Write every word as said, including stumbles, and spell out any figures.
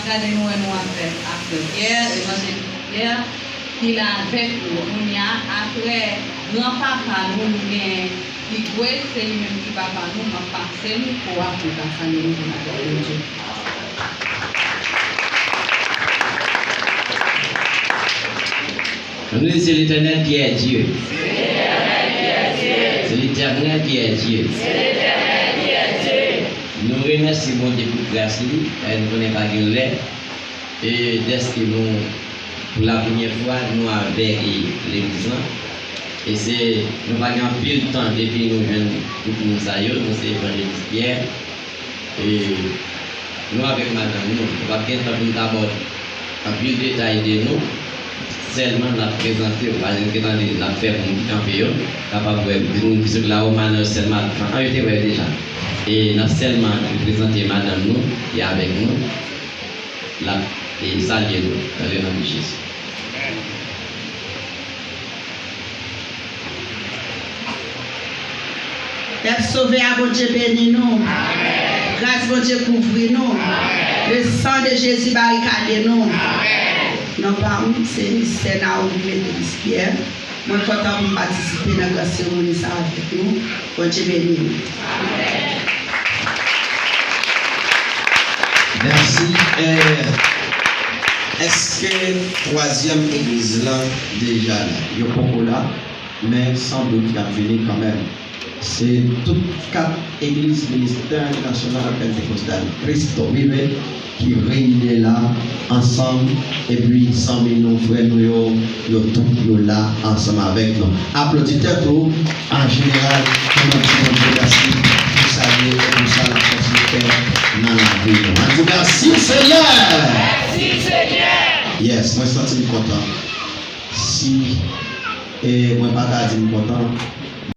Gade nou wè nou avèk Frè Pyè, Evanjelis Pyè, ki la avèk nou kounye a. Apre granpapa nou, nou gen Igwe, se li menm ki papa nou, m ap pase l pou apre pase nou pou n adore Bondye. Ann di, c'est l'Éternel qui est Dieu. C'est l'Éternel qui est Dieu. Nou remèsye Bondye pou gras li, e nou konnen pa gen lè, e dèske nou, pou la premyè fwa, nou avèk legliz lan. E se, nou pa gen anpil tan depi nou jwenn tout moun sa yo, nou se Evanjelis Pyè. E nou avèk madanm nou, nou p ap gen tan pou n ta ba w anpil detay de nou, sèlman n ap prezante w, paske n gen tande n ap fè moun ki kanpe yo, kapab wè moun ki sot la, o manaj sèlman, an, yo te wè yo deja. E n ap sèlman prezante madanm nou, ki avèk nou, l ap, e, salye nou, nan le non de Jezi. Pèp sove a, Bondye beni nou. Gras Bondye kouvri nou. Le sang de Jésus barikade nou. Non pa m, se Sè Naomi Méthodis Pierre. Mwen kontan pou m patisipe nan gran seremoni sa a avèk nou. Bondye beni nou. Mèsi. Eh, èske twazyèm egliz lan deja la? Yo poko la, men san dout y ap vini kanmenm. Se tout kat egliz Ministè Entènasyonal Pentekostal Cristo Vive ki reyini la ansanm, epi zanmi nou, frè nou yo, yo tout yo la ansanm avèk nou. Aplodi tèt ou a jeneral, pou n di Bondye mèsi pou sa l ye e pou sa l ap kontinye fè nan lavi nou. An tou ka, mèsi Senyè! Mèsi Senyè! Yes, mwen santi m kontan. Si, e, mwen pa ta di m kontan,